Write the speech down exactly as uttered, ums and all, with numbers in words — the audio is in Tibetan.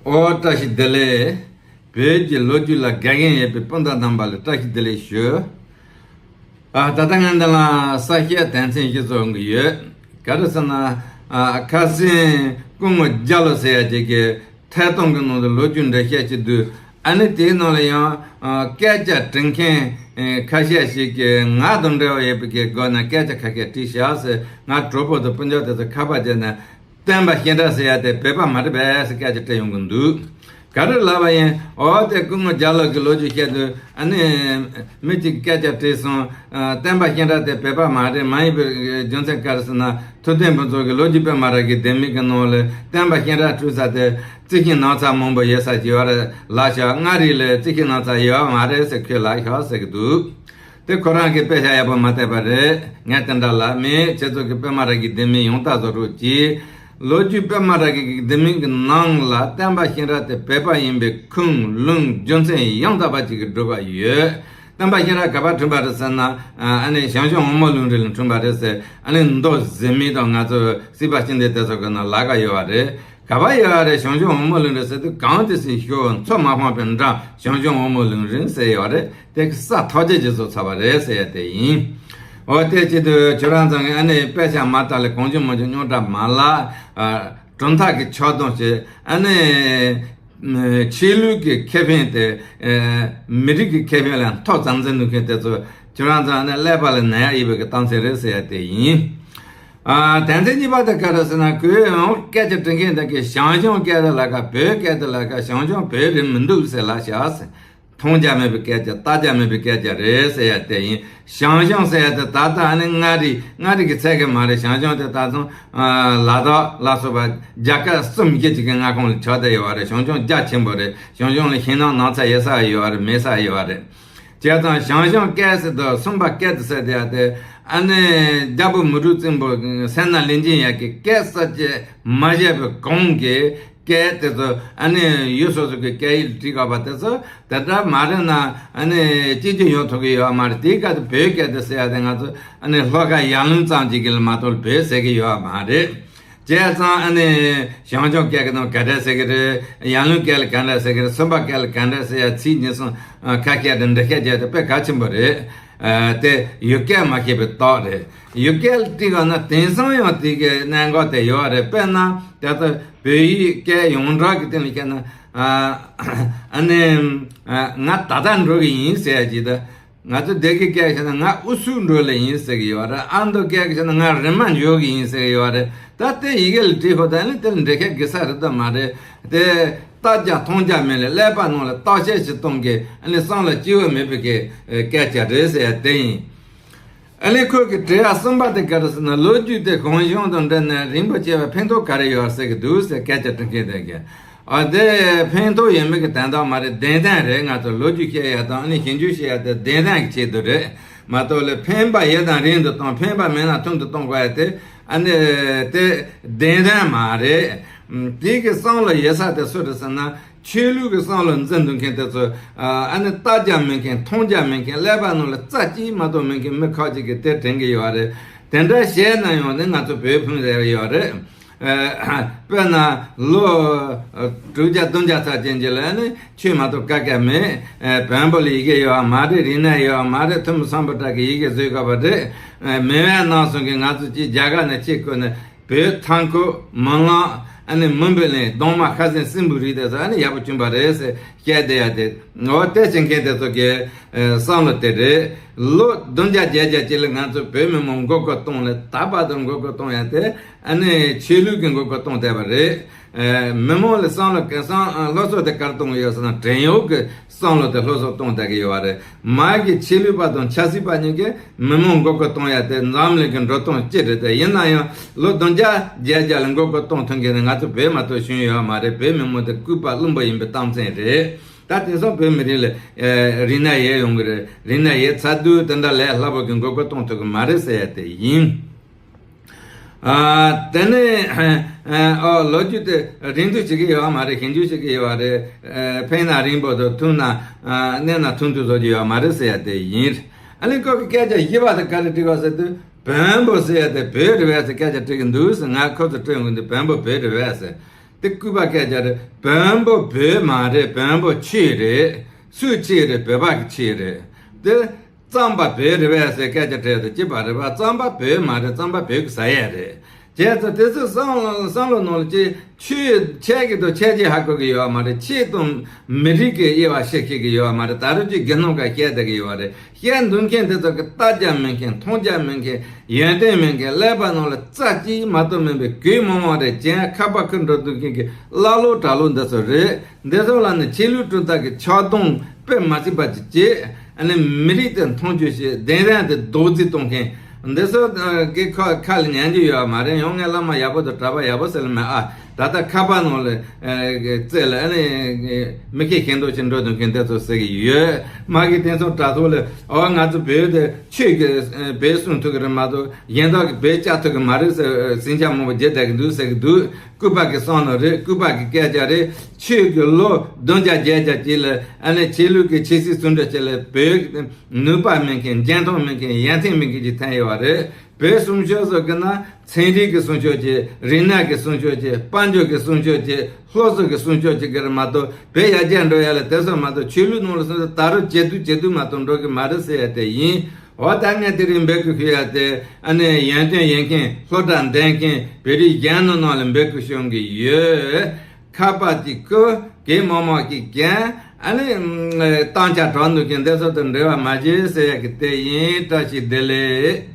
ཨོ་བཀྲ་ཤིས་བདེ་ལེགས། བོད་ཀྱི་ལོ་རྒྱུས་ལ་དགའ་མཁན་ཡོད་པའི་སྤུན་ཟླ་རྣམ་པ་ལ་བཀྲ་ཤིས་བདེ་ལེགས་ཞུ། ཨ་ད་ལྟ་ང་འདི་ལ་ས་སྐྱའི་དོན་ཚན་ཞིག་བཟོ་གི་ཡོད། ག་རེ་ཟེར་ན། ཨ་ཁ་སང་སྐུ་ངོ་རྒྱ་ལོ་ཟེར་ཡ་ཅིག་གིས་ཐད་གཏོང་གི་ནང་དུ་ལོ་རྒྱུས་འགྲེལ་བཤད་ཅིག་འདུག་ཨ་ནི་དེའི་ནང་ལ་ཡང་ཨ་སྐད་ཆ་དྲི་མཁན་ཨེ་ཁ་ཤས་ཤིག་གིས་ང་དང་འབྲེལ་བ་ཡོད་པའི་གི་སྒོ་ནས་སྐད་ཆ་ཁ་ཤས་དྲིས་ཤག་ཟེར། ང་གྲོགས་པོ་དང་སྤུན་ཀྱག་དེ་ཚོ་ཁ་པར་བྱས་ནས། བསྟན་པ་ཤེས་འདྲ་ཟེར་ཡ་དེ་བོད་པ་མ་རེད་པས་ཟེར་སྐད་ཆ་དྲིས་ཡོང་གི་འདུག་ག་རེ་ལབ་པ་ཡིན། འོ་དེ་སྐུ་ངོ་རྒྱ་ལོ་གི་ལོ་རྒྱུས་བཤད་དུས་ཨ་ནི་མི་གཅིག་གིས་སྐད་ཆ་དྲིས་སོང་། ཨ་བསྟན་པ་ཤེས་འདྲ་དེ་བོད་པ་མ་རེད། མ་ཡིན་པའི་རྒྱུ་མཚན་ག་རེ་ཟེར་ན། ཐུབ་བསྟན་ཕུན་ཚོགས་ཀྱི་ལོ་རྒྱུས་དཔེ་མ་ར་གི་ལྡེ་མིག་གི་ནང་ལ་བསྟན་པ་ཤེས་འདྲ་བྲིས་ས་དེ་རྩི་ཤིང་ནགས་ཚལ་མང་པོ་ཡོད་ས་ཞིག་ཡོད་རེད་ལབ་ཤག་མངའ་རིས་ལ་རྩི་ཤིང་ནགས་ཚལ་ཡོད་མ་རེད་ཟེར་ཁོས་ལབ་ཤག་ཟེར་གི་འདུག་དེ་ཁོ་རང་གིས་དཔེ་ཆ་ཡག་པོ་མ་བལྟས་པ་རེད། ངས་དེ་འདྲ་ལབ་མེད། ཁྱེད་ཚོ་གིས་པད་མ་ར་གི་ལྡེ་མིག་ཡང་དག་བཟོ་རོགས་གྱིས། ལོ་རྒྱུས་པད་མ་ར་གི་ལྡེ་མིག་གི་ནང་ལ་བསྟན་པ་ཤེས་འདྲ་དེ་བོད་པ་ཡིན་པའི་ཁུངས་ལུང་རྒྱུ་མཚན་ཡང་དག་པ་ཅིག་གི་སྒྲུབ་པ་ཡོད། བསྟན་པ་ཤེས་འདྲ་ག་པར་བྲིས་པ་རེད་ཟེར་ན། ཨ་ནི་ཞང་ཞུང་འོལ་མོ་ལུང་རིང་ལ་བྲིས་པ་རེད་ཟེར། ཨ་ནི་མདོ་གཟེར་མིག་དང་ང་ཚོ་སྲིད་པ་ཤིང་རྟ་དེ་ཚོ་གི་ནང་ལ་ལབ་ཀྱི་ཡོད་པ་རེད། ག་པར་ཡོད་རེད། ཞང་ཞུང་འོལ་མོ་ལུང་རིང་ཟེར་དུས་གངས་ཏི་སེའི་ཞོལ་མཚོ་མ་སྤངས་པའི་འགྲམ་ཞང་ཞུང་འོལ་མོ་ལུང་རིང་ཟེར་ཡོད་རེད། དེ་གི་ས་ཐོག་རྒྱལ་གྱིས་བཟོས་ཚར་བ་རེད་ཟེར་ཡ་དེ་ཡིན། འོ་དེ་བྱེད་དུས་ཁྱོད་རང་ཚོ་གིས་ཨ་ནི་དཔེ་ཆ་མ་བལྟས་ལ་གང་བྱུང་མང་བྱུང་རྙོག་དྲ་མ་ལབ། ཨ་གྲུབ་མཐའ་གི་ཕྱོགས་སྡོམ་བྱེད། ཨ་ནི་ཆོས་ལུགས་ཀྱི་ཁེ་ཕན་དེ་ཨ་མི་རིགས་ཀྱི་ཁེ་ཕན་ལས་མཐོ་ཙམ་འཛིན་འདུག་མཁན་དེ་ཚོ་ཁྱོད་རང་ཚོ་ཨ་ནི་ཀླད་པ་ལ་ནད་ཡག་ཡོད་པའི་གི་རྟགས་མཚན་རེད་ཟེར་ཡ་དེ་ཡིན། ཨ་དོན་ཚན་གཉིས་པ་དེ་ག་རེ་ཟེར་ན། གུས་ཡང་སྐད་ཆ་དྲི་མཁན་དེ་གིས་ཞང་ཞུང་སྐད་དེ་ལ་ཀ་བོད་སྐད་དེ་ལ་ཀ་ཞང་ཞུང་བོད་རིགས་མི་འདུག་ཟེར་ལབ་ཤག་ཟེར། མཐོང་རྒྱ་མེད་པའི་སྐད་ཆ། ལྟ་རྒྱ་མེད་པའི་སྐད་ཆ་རེད་ཟེར་ཡ་དེ་ཡིན། ཞང་ཞུང་ཟེར་ཡ་དེ་ད་ལྟ་ཨ་ནི་མངའ་རིས་མངའ་རིས་ཀྱི་ཚད་ཀྱི་མ་རེད། ཞང་ཞུང་དེ་ད་དུང་ཨ་ལ་དྭགས་ལ་སོགས་པ་རྒྱ་གར་གསུམ་བཞི་ཅིག་གི་མངའ་ཁོངས་ལ་ཆགས་བསྡད་ཡོད་པ་རེད། ཞང་ཞུང་རྒྱ་ཆེན་པོ་རེད། ཞང་ཞུང་ལ་ཞིང་ནགས་ནགས་ཚལ་ཡོད་ས་ཡོད་པ་རེད། མེད་ས་ཡོད་པ་རེད། བྱས་ཙང་ཞང་ཞུང་སྐད་ཟེར་དུས་སུམ་པ་སྐད་དུ་ཟེར་དེ་ཡ་དེ་ཨ་ནི་རྒྱལ་པོ་མུ་ཌ་རྫིང་པོ་སེམས་ནང་ལེན་གྱིན་ཡ་གི་སྐད་གསལ་བྱེད་མ་བྱས་པའི་གོང་གི་སྐད་དེ་ཚོ་ཨ་ནི་ཡུལ་སོ་སོ་གི་སྐད་ཡིག་བྲིས་དགོས་པ་དེ་ཚོ་དེ་འདྲ་མ་རེད་ན། ཨ་ནི་གཅེས་འཛིན་ཡོང་ཐུབ་ཀྱི་ཡོད་མ་རེད། དེའི་སྐབས་དུ་བོད་སྐད་དེ་ཟེར་ཡ་དེ་ང་ཚོ་ཨ་ནི་ལྷོ་ཁ་ཡར་ལུང་ཙམ་ཅིག་གི་ལ་མ་གཏོགས་བོད་ཟེར་གི་ཡོད་མ་རེད། བྱས་ཙང་ཨ་ནི་ཞང་ཞུང་སྐད་ཀྱི་ནང་ག་འདྲ་ཟེར་གི་རེད། ཡར་ལུང་སྐད་ལ་ག་འདྲ་ཟེར་གི་རེད། སུམ་པ་སྐད་ལ་ག་འདྲ་ཟེར་ཡ་ཚིག་གཉིས་གསུམ་ཨ་ཁ་ཤས་དེ་འགྲེལ་བཤད་བྱས་ཏེ་དཔེ་གལ་ཆེན་པོ་རེད། ཨ་དེ་ཡུལ་སྐད་མ་ཤེས་པའི་རྟགས་རེད། ཡུལ་སྐད་ལ་དྲིས་པ་ན་དེང་སང་ཡང་དེ་གི་གནད་འགག་དེ་ཡོད་རེད། དཔེར་ན་ད་ལྟ་བོད་ཡིག་སྐད་ཡོངས་གྲགས་ཀྱི་སྟེང་ལ་བཤད་ན། ཨ་ཨ་ནི་ཨ་ང་ད་ལྟ་འགྲོ་གི་ཡིན་ཟེར་ཡ་ཅིག་དང་། ང་ཚོ་སྡེ་དགེ་སྐད་བཤད་ན་ང་ཨུ་སུ་འགྲོ་ལེ་ཡིན་ཟེར་གི་ཡོད་རེད། ཨ་མདོ་སྐད་བཤད་ན་ང་རི་མ་འགྲོ་གི་ཡིན་ཟེར་གི་ཡོད་རེད། ད་དེ་ཡི་གེ་ལ་བྲིས་ཁོ་ད་ནི་དེ་ལ་འགྲེལ་བཤད་དགོས་ས་རེད་དམ་མ་རེད། དེ་བལྟ་རྒྱ་མཐོང་རྒྱ་མེད་ལ་ཀླད་པ་ནང་ལ་བརྟག་དཔྱད་ཅིག་གཏོང་གི་ཨ་ནི་བསམ་ལ་སྐྱེ་བོ་མེད་པའི་གི་སྐད་ཆ་རེད་ཟེར་ཡ་དེ་ཡིན། ཨ་ནི་ཁོ་གི་དྲི་བ་གསུམ་པ་དེ་ག་རེ་ཟེར་ན། ལོ་རྒྱུས་དེ་གང་བྱུང་དང་འབྲེལ་ནས་རིན་པོ་ཆེ་བ་ཕན་ཐོགས་ག་རེ་ཡོད་ཟེར་གི་འདུག་ཟེར་སྐད་ཆ་དྲི་མཁན་དེ་གི། ཨ་དེ་ཕན་ཐོགས་ཡོད་མེད་ཀྱི་དོན་དག་མ་རེད། བདེན་དོན་རེད། ང་ཚོ་ལོ་རྒྱུས་བཤད་ཡ་དང་ཨ་ནི་ཞིབ་འཇུག་བཤད་ཡ་དེ་བདེན་དོན་གྱི་ཆེད་དུ་རེད་མ་གཏོགས་ལས་ཕན་པ་ཡོད་ན་རིང་དུ་གཏོང་། ཕན་པ་མེད་ན་ཐུང་དུ་གཏོང་དགོས་ཡ་དེ་ཨ་ནི་དེ་བདེན་དོན་མ་རེད། དེ་གི་བསམ་བློ་ཡོད་ས་དེ་སུ་རེད་ཟེར་ན། ཆོས་ལུགས་ཀྱི་བསམ་བློ་འཛིན་འདུག་མཁན་དེ་ཚོ་ཨ་ནི་བལྟ་རྒྱ་མེད་མཁན། མཐོང་རྒྱ་མེད་མཁན། ཀླད་པ་ནང་ལ་རྩ་གཅིག་མ་གཏོགས་མེད་མཁན་མི་ཁག་ཅིག་གིས་དེ་དྲན་གི་ཡོད་རེད། དེ་འདྲ་བྱས་ན་ཡང་ནི་ང་ཚོ་བོད་ཕུང་རེ་ཡོད་རེད། ཨ་དཔེར་ན་ལོ་དྲུག་བརྒྱ་བདུན་བརྒྱ་ཚར་ཅན་གྱི་ལ་ནི་ཆོས་མ་གཏོགས་ག་གེ་མེད། ཨ་བོན་པོ་ལ་ཡི་གེ་ཡོད་མ་རེད། རིག་གནས་ཡོད་མ་རེད། ཐུ་མི་སམ་བྷོ་ཊ་གི་ཡི་གེ་བཟོས་དགོས་པ་རེད། ཨ་མི་དབང་རྣམ་གསུམ་གྱིས་ང་ཚོ་གཅིག་རྒྱ་གར་ནས་ཕྱིར་བསྐུར་ནས་བོད་ཐང་ཁུ་མི་ལང་ཨ་ནི་མུན་པའི་གླིང་གདོང་དམར་ཁ་སེང་སྲིན་པོའི་རིགས་དེ་ཚོ་ཨ་ནི་ཡག་པོ་བྱུང་བ་རེད་ཟེར་བཤད་བསྡད་ཡ་དེ། འོ་དེ་བྱེད་མཁན་དེ་ཚོ་གི་ཨ་བསམ་བློ་དེ་རེད། ལོ་བདུན་བརྒྱ་བརྒྱད་བརྒྱ་ཅིག་ལ་ང་ཚོ་བོད་མི་མང་མགོ་སྐོར་གཏོང་ལ་ད་བར་དུ་མགོ་སྐོར་གཏོང་ཡ་དེ་ཨ་ནི་ཆོས་ལུགས་ཀྱི་མགོ་སྐོར་གཏོང་བསྡད་པ་རེད། ཨ་མི་མང་ལ་བསམ་བློ་ག་བསམ་ཨ་སློབ་གསོ་དེ་ག་རེ་གཏོང་གི་ཡོད་ཟེར་ན། བྲན་གཡོག་གི་བསམ་བློ་དེ་སློབ་གསོ་གཏོང་བསྡད་ཀྱི་ཡོད་པ་རེད། མ་གི་ཆོས་ལུགས་པ་དང་ཆབ་སྲིད་པ་གཉིས་ཀྱིས་མི་མང་མགོ་སྐོར་གཏོང་ཡ་དེ་འཛམ་གླིང་གི་འགྲོ་སྟངས་གཅིག་རེད་དེ། ཡིན་ན་ཡང་ལོ་བདུན་བརྒྱ་བརྒྱད་བརྒྱ་ལ་མགོ་སྐོར་གཏོང་ཐུབ་མཁན་དེ་ང་ཚོ་བོད་མ་གཏོགས་གཞན་ཡོད་མ་རེད། བོད་མི་མང་དེ་ལྐུགས་པ་བླུན་པོ་ཡིན་པའི་རྟགས་མཚན་རེད། ད་དེང་སང་བོད་མི་རིགས་ལ་ཨ་རིག་གནས་ཡོད་ཡོང་གི་རེད། རིག་གནས་ཡོད་ཚར་དུས་དེ་འདྲ་ལས་སླ་པོ་གི་མགོ་སྐོར་གཏོང་ཐུབ་ཀྱི་མ་རེད་ཟེར་ཡ་དེ་ཡིན། ཨ་དེ་ནས་ཨ་ཨ་ལོ་རྒྱུས་དེ་རིང་དུ་བྱེད་ཀྱི་ཡོད་མ་རེད། ཞིབ་འཇུག་བྱེད་ཀྱི་ཡོད་རེད། ཨ་ཕན་ན་རིང་པོ་དང་ཐུང་ན་ཨ་གནས་ན་ཐུང་དུ་བཟོ་རྒྱུ་ཡོད་མ་རེད་ཟེར་ཡ་དེ་ཡིན། ཨ་ནི་ཁོ་གི་སྐད་ཆ་བཞི་པ་དེ་ག་རེ་དྲིས་པ་ཟེར་དུས་བོན་པོ་ཟེར་ཡ་དེ་བོད་རེད་པས་ཟེར་སྐད་ཆ་དྲིས་ཀྱི་འདུག་ཟེར། ང་ཁོ་ཚོ་དྲིས་ཡོང་གི་འདུག་བོན་པོ་བོད་རེད་པས་ཟེར། དེ་སྐུད་པ་སྐད་ཆ་རེད། བོན་པོ་བོད་མ་རེད། བོན་པོ་ཆོས་རེད། སུའི་ཆོས་རེད། བོད་པ་གི་ཆོས་རེད། དེ་རྩམ་པ་བོད་རེད་པས་ཟེར་སྐད་ཆ་དྲིས་དུས་གཅིག་པ་རེད་པ། རྩམ་པ་བོད་མ་རེད། རྩམ་པ་བོད་ཀྱི་ཟ་ཡས་རེད། བྱས་ཙང་དེ་ཚོ་བསམ་བློ་བསམ་བློ་ནང་ལ་ཅིག་ཆོས་ཁྱེད་ཀྱིས་དང་ཁྱེད་ཀྱིས་ཧ་གོ་གི་ཡོད་མ་རེད། ཆོས་དང་མི་རིགས་ཀྱི་དབྱེ་བ་ཕྱེ་ཤེས་ཀྱི་ཡོད་མ་རེད། ད་རུང་ཅིག་དགེ་སློང་ག་བཤད་བསྡད་ཀྱི་ཡོད་རེད། བཤད་འདུག་མཁན་དེ་ཚོ་གི་ལྟ་རྒྱ་མེད་མཁན། མཐོང་རྒྱ་མེད་མཁན། ཡོན་ཏན་མེད་མཁན། ཀླད་པ་ནང་ལ་རྩ་གཅིག་མ་གཏོགས་མེད་པའི་གོས་མང་མང་རེད། གཞན་ཁ་པར་ཁུར་འགྲོ་འདུག་མཁན་གྱི་ཀླ་ཀློ་གྲྭ་ལོག་འདི་ཚོ་རེད། འདི་ཚོ་ལ་ནི་ཆོས་ལུགས་གྲུབ་མཐའ་གི་ཆགས་སྡང་དཔེ་མ་སྲིད་པ་ཅིག་བྱེད། ཨ་ནི་མི་རིགས་དེ་མཐོང་ཆུང་བྱེད། བདེན་དོན་དེ་རྡོག་རྫིས་གཏོང་མཁན། འདི་ཚོ་གི་ཁ་ཁ་ལ་ཉན་རྒྱུ་ཡོད་མ་རེད། ཡང་ངས་བླ་མ་ཡག་པོ་དང་གྲྭ་པ་ཡག་པོ་ཟེར་ལ་མེད་ཨ། ད་ལྟ་ཁ་པར་ནང་ལ་ཨ་རྩེ་ལ་ཨ་ནི་མི་ཁེ་ཁེ་འདོགས་ཅིག་འགྲོ་འདུག་མཁན་དེ་ཚོ་ཟེར་གྱི་ཡོད། མ་གི་དེང་སང་དྲ་ཐོག་ལ་ཨོ་ང་ཚོ་བོད་དེ་ཆོས་ཀྱི་ཨ་བོད་སྲུང་ཐུབ་ཀྱི་རེད་མ་གཏོགས་གཞན་དག་གི་བོད་བཅག་ཐུབ་ཀྱི་མ་རེད་ཟེར་ཟིང་ཆ་མང་པོ་རྒྱག་བསྡད་ཀྱི་འདུག་ཟེར་གྱི་འདུག་སྐུད་པ་གི་བསམ་བློ་རེད། སྐུད་པ་གི་སྐད་ཆ་རེད། ཆོས་ཀྱི་ལོ་བདུན་བརྒྱ་བརྒྱད་བརྒྱ་ཅིག་ལ་ཨ་ནི་ཆོས་ལུགས་ཀྱི་ཆོས་སྲིད་ཟུང་འབྲེལ་བྱས་ལ་བོད་ནུས་པ་མེད་མཁན། འཇོན་ཐང་མེད་མཁན། ཡོན་ཏན་མེད་མཁན་ཅིག་ཐོན་ཡོད་པ་རེད། བོད་སྲུང་སྐྱོབ་སོགས་ཀྱི་ནང་ཚན་རིག་གི་སྲུང་སྐྱོབ་བྱེད། རིག་གནས་ཀྱི་སྲུང་སྐྱོབ་བྱེད། དཔལ་འབྱོར་གྱི་སྲུང་སྐྱོབ་བྱེད། སློབ་གསོ་གི་སྲུང་སྐྱོབ་བྱེད་ཀྱི་རེད་མ་གཏོགས་བོད་ཡར་རྒྱས་འགྲོ་ཡ་ལ་དེ་ཚོ་མ་གཏོགས་ཆོས་ལུགས་ནང་ལ་སོང་ཙང་ད་རུང་ཇེ་སྡུག་ཇེ་སྡུག་མ་གཏོགས་འགྲོ་གི་མ་རེད་ཟེར་ཡ་དེ་ཡིན། འོ་ད་ངས་དེ་རིང་འབོད་སྐུལ་ཞུ་ཡ་དེ་ཨ་ནི་ཡོན་ཏན་ཡོད་མཁན། སློབ་གྲྭ་འདོན་མཁན། བོད་རིགས་གཞོན་ནུ་ནང་ལ་འབོད་སྐུལ་ཞུ་གི་ཡོད། ཁ་པར་གྱི་སྐུ་གེ་མོག་མོག་གི་རྒྱན། ཨ་ནི་ཨམ་གཏམ་ཆ་དྲག་འདུག་མཁན་འདི་ཚོ་དང་འབྲེལ་བ་མ་བྱེད་ཟེར་ཡ་གི་དེ་ཡིན། བཀྲ་ཤིས་བདེ་ལེགས།